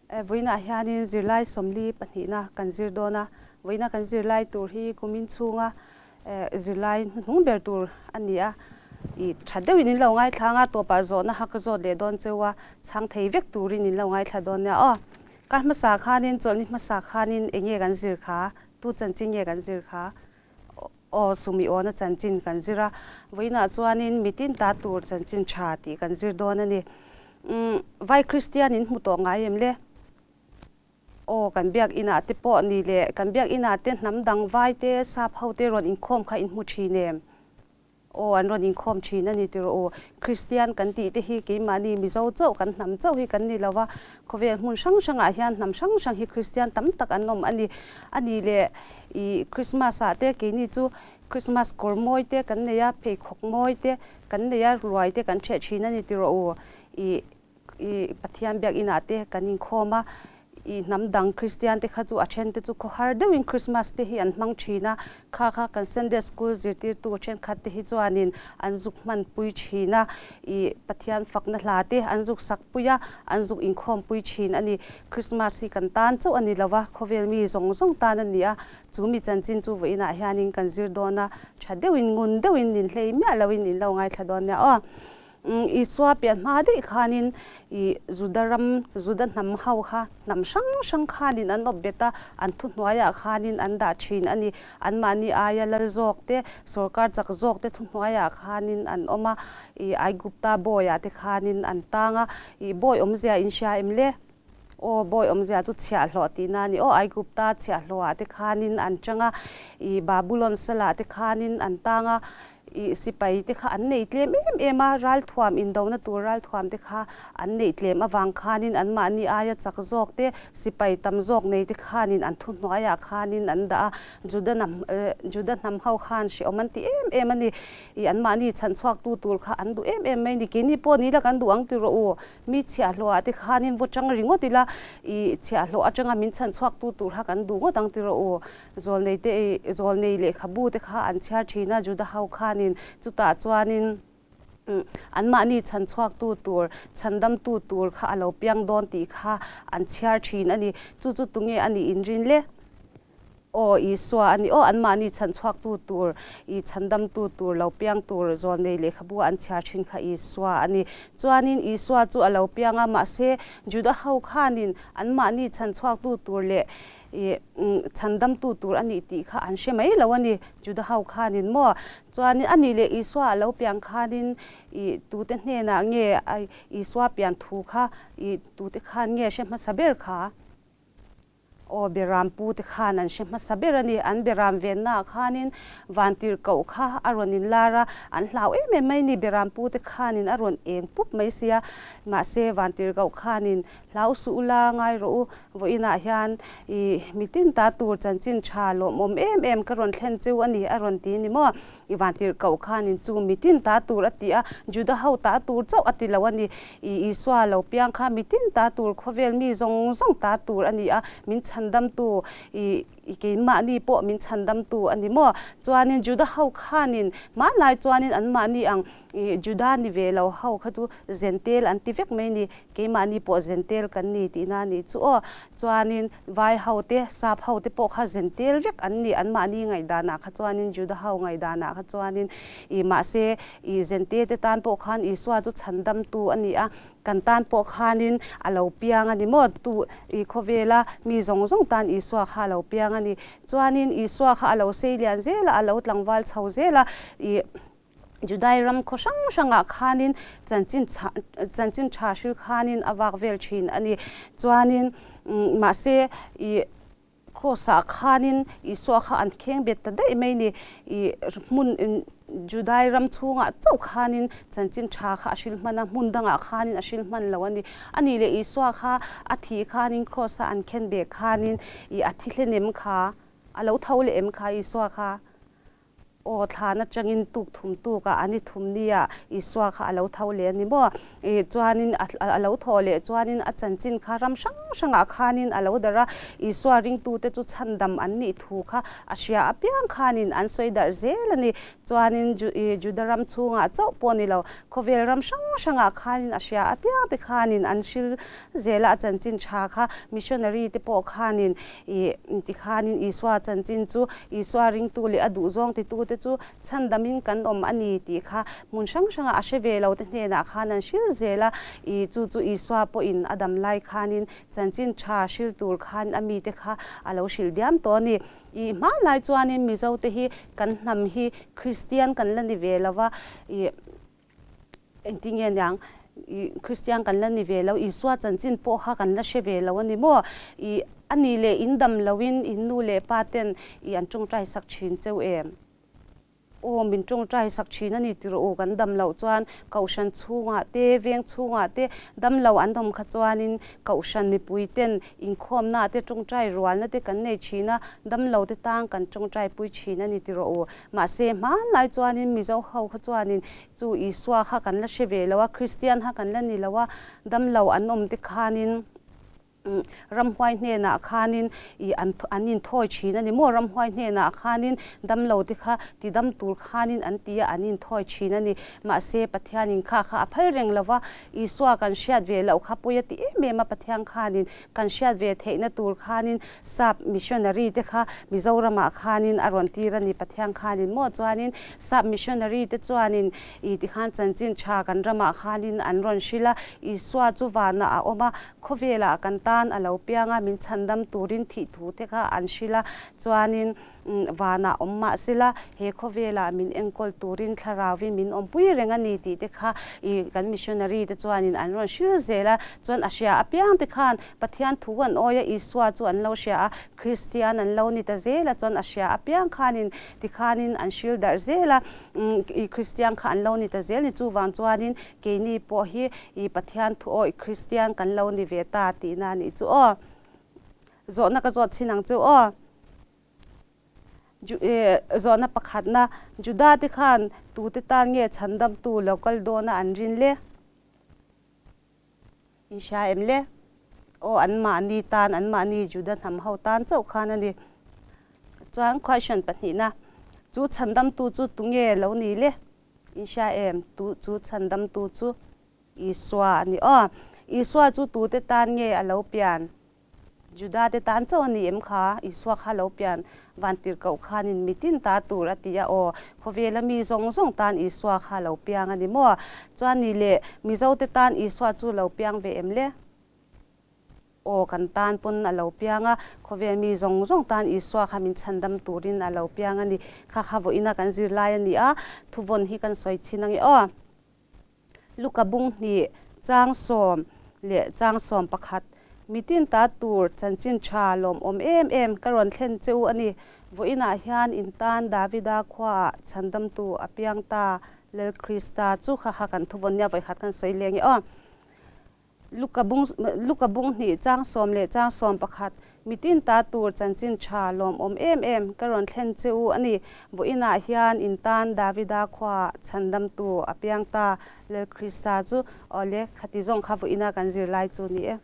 Vawiinah hianin zirlai sawmli pahnihna kan zir dawn a, vawiina kan zirlai tur hi kumin chhunga zirlai hnuhnung ber tur a ni a, i tha deuhin in lo ngaithla anga tawpah zawhna ha ka zawt leh dawn cheu a, chhang thei vek turin in lo ngaithla dawn nia aw. Kar hmasa khanin chawlhni hmasa khanin eng nge kan zir kha, tu chanchin nge kan zir kha? Aw, sumi awna chanchin kan zir a, vawiinah chuanin mitin ta tur chanchin tha tih kan zir dawn a ni. Umm, vai Kristian in hmu tawh ngai em le? Aw, kan biak inah te pawh ni le, kan biak inah te hnam dang vai te, sap ho te rawn inkhawm kha in hmu thin em? Aw, an rawn inkhawm thin a ni ti rawh u. Kristian kan tih te hi keimahni Mizo chauh, kan hnam chauh hi kan ni lo va, khawvel hmun hrang hrangah hian hnam hrang hrang hi Kristian tam tak an awm a ni. A ni le, ih Krismas ah te keini chu Krismas kawr mawi te kan nei a, pheikhawk mawi te kan nei a, ruai te kan ṭheh thin a ni ti rawh u. Ih I Pathian biakinah te kan inkhawm a, i hnam dang Kristian te kha chu a then te chu khawhar deuhin Krismas te hi an hmang thin a, kha kha kan Sunday School zirtirtu thenkhat te hi chuanin an zuk hmanpui thin a, i Pathian fakna hla te an zuk sakpui a, an zuk inkhawmpui thin a ni. Krismas hi kan tan chauh a ni lo va, khawvel mi zawng zawng tan a ni a, chu mi chanchin chu vawiinah hianin kan zir dawn a, tha deuhin ngun deuhin ninhlei miah loin in lo ngaithla dawn nia aw. Isua pian hma daih khanin ih Juda ram, Juda hnam ho kha hnam hrang hrang khanin an awp bet a, an thuhnuaiah khanin an dah thin a ni. Anmahni aia lal zawk te, sorkar chak zawk te thuhnuaiah khanin an awm a, ih Aigupta bawiah te khanin an tang a, ih bawi awmzia in hria em le? Aw, bawi awmzia chu chhiahhlawh tihna a ni. Aw, Aigupta chhiahhlawhah te khanin an chang a, ih Babulon salah te khanin an tang a, ih sipai te kha an nei tlem em em a, ralthuam indona tur ralthuam te kha an neih tlem avang khanin anmahni aia chak zawk te, sipai tam zawk nei te khanin an thuhnuaiah khanin an dah a, Juda hnam Juda hnam ho khan hrehawm an ti em em a ni. Ih anmahni chhanchhuaktu tur kha an duh em em mai a ni. Keini pawh ni la kan duh ang ti rawh u. Mi chhiahhlawhah te khanin vaw chang ringawt ila, i chhiahhlawh atanga min chhan chhuaktu tur kha kan duh ngawt ang ti rawh u. Zawlnei te i zawlnei lehkhabu te kha an chhiar thin a, Juda ho khanin chutah chuanin anmahni chhan chhuaktu tur, chhandamtu tur kha a lo piang dawn tih kha an chhiar thin a ni. Chu chu tunge a nih inrin le? Aw, Isua a ni. Aw, anmahni chhanchhuaktu tur, i chhandamtu tur, lo piang tur zawlnei lehkhabu an chhiar thin kha Isua a ni. Chuanin Isua chu a lo piang a, mahse Juda ho khanin anmahni chhanchhuaktu tur leh i chhandamtu tur a nih tih kha an hre mai lo a ni, Juda ho khanin maw? Chuanin a nih leh Isua a lo piang khanin i tute hnenah nge Isua pian thu kha i tute khan nge hre hmasa ber kha? Aw, Beram pu te khan an hre hmasa ber a ni. An Beram vennaah khanin vantirhkoh kha a rawn inlar a, an hlau em em mai ni. Beram pu te khanin a rawn eng pup mai sia. Mahse, vantirhkoh khanin hlau suh ula ngai rawh u. Vawiinah hian i mitin ta tur chanchin tha lawmawm em em ka rawn thlen cheu a ni, a rawn ti ni maw? I vantirhkoh khanin chu mitin ta tur a ti a, Juda ho ta tur chauh a ti lo a ni. I Isua lo piang kha mitin ta tur, khawvel mi zawng zawng ta tur a ni a, min chhandamtu, i i keimahni pawh min chhandamtu a ni maw? Chuanin Juda ho khanin hmanlai chuanin anmahni ang i Juda ni ve lo ho kha chu Zentel an ti vek mai ni. Keimahni pawh Zentel kan ni tihna a nih chu aw. Chuanin Vai ho te, Sap ho te pawh kha zen tel vek an ni. Anmahni ngaihdanah kha chuanin, Juda ho ngaihdanah kha chuanin, ih mahse ih zen te te tan pawh khan Isua chu chhandamtu a ni a, kan tan pawh khanin a lo piang a ni maw? Tu ih khawvela mi zawng zawng tan Isua kha a lo piang a ni. Chuanin Isua kha a lo sei lian zel a, a lo tlangval chho zel a, ih Judai ram khaw hrang hrangah khanin chanchin chanchin tha hril khanin a vak vel thin a ni. Chuanin mahse ih cross ah khanin Isua kha an kheng bet ta daih mai ni. Ih hmun Judai ram chhungah chauh khanin chanchin tha kha a hril hman a, hmun dangah khanin a hril hman lo a ni. A nih leh Isua kha a thih khanin cross a an khen beh khanin ih a thi hlenem kha, a lo tho leh em kha Isua kha? Aw, thlan atangin tuk thum tukah an i thum nia Isua kha a lo tho leh a ni maw? I chuanin a lo thawh leh chuanin a chanchin kha ram hrang hrangah khanin a lo darh a, Isua ringtute chu chhandam an nih thu kha a hria apiang khanin an sawi darh zel a ni. Chuanin Juda ram chhungah chauh pawh ni lo, khawvel ram hrang hrangah khanin a hria apiang te khanin an hril zel a, a chanchin tha kha missionary te pawh khanin i tikhanin Isua chanchin chu Isua ringtu leh a duhzawng titute chu chhandamin kan awm a ni tih kha hmun hrang hrangah a hre ve lo te hnenah khan an hril zel a, i chu chu Isua pawhin a dam lai khanin chanchin tha hril tur khan a mite kha a lo hrilh diam tawh a ni. I hmanlai chuanin Mizote hi kan hnam hi Kristian kan la ni ve lo va, i engtinge niang i Kristian kan la ni ve lo, Isua chanchin pawh kha kan la hre ve lo a ni maw? I a ni leh in dam loin in nu leh pa ten i an tawngtai sak thin cheu em? Aw, min tawngtai sak thin a ni ti rawh u, kan dam loh chuan Kohhran chhungah te, veng chhungah te dam lo an awm kha chuanin Kohhran mipui ten inkhawmna te tawngtai rualna te kan nei thin a, dam lo te tang kan tawngtai pui thin a ni ti rawh u. Mahse, hmanlai chuanin Mizo ho kha chuanin chu Isua kha kan la hre ve lo a, Kristian kha kan la ni lo a, dam lo an awm te khanin, Ramhuai hnenah khanin ih an an inthawi thin a ni maw? Ramhuai hnenah khanin damlo te kha tidam tur khanin an ti a, an inthawi thin a ni. Mahse, Pathianin kha kha a phal reng lo va, Isua kan hriat ve loh kha pawi a ti em em a, Pathian khanin kan hriat ve theihna tur khanin Sap missionary te kha Mizoramah khanin a rawn tir a ni. Pathian khanin maw chuanin Sap missionary te chuanin ih tikhan chanchin tha kan ramah khanin an rawn hrilh a, Isua chu vanah a awm a, Khawvelah kan tan a lo piang a, min chhandam turin thih thu te kha an hrilh a, chuanin vanah awm mah sela he khawvelah min enkawl turin thlarauvin min awmpui reng a ni tih te kha i kan missionary te chuanin an rawn hrilh zel a, chuan a hria apiang te khan Pathian thu an awi a, Isua chu an lo hria a, Kristian an lo ni ta zel a, chuan a hria apiang khanin tikhanin an hrilh darh zel a, i Kristian kha an lo ni ta zel ni chuvang chuanin Keini pawh hi i Pathian thu awih Kristian kan lo ni ve ta tihna a nih chu aw. Zawhna ka zawt thin ang chu aw. Zawhna pakhatna, Juda te khan tute tan nge chhandamtu lo kal dawna an rin le? In hria em le? Aw, anmahni tan, anmahni Juda hnam ho tan chauh khan a ni. Chuan question pahnihna, Chu chhandamtu chu tunge lo ni le? In hria em? Tu chu chhandamtu chu Isua a ni aw. Isua chu tute tan nge a lo pian? Judate tan chauh a ni em kha? Isua kha lo pian van tirhkoh khanin mitin ta tur a ti a aw. Khawvela mi zawng zawng tan Isua kha lo piang a ni maw? Chuan ni leh Mizote tan Isua chu lo piang ve em le? Aw, kan tan pawn a lo piang a, khawvel mi zawng zawng tan Isua kha min chhandam turin a lo piang a ni. Kha kha vawiina kan zirlai a ni a, thuvawn hi kan sawi chhin ange aw. Luka bung hnih, chang sawm leh chang sawm pakhat, Mitin ta tur chanchin tha lawmawm em em ka rawn thlen che u a ni. Vawiinah hian in tan Davida khuaah chhandamtu a piang ta, Lal Krista chu kha kha kan thuvawn nia vawikhat kan sawi leng e aw. Luka bung Luka bung hnih chang sawm leh chang sawm pakhat, Mitin ta tur chanchin tha lawmawm em em ka rawn thlen che u a ni. Vawiinah hian in tan Davida khuaah chhandamtu a piang ta, Lal Krista chu. Awle, khati zawng kha vawiina kan zirlai chu ni e.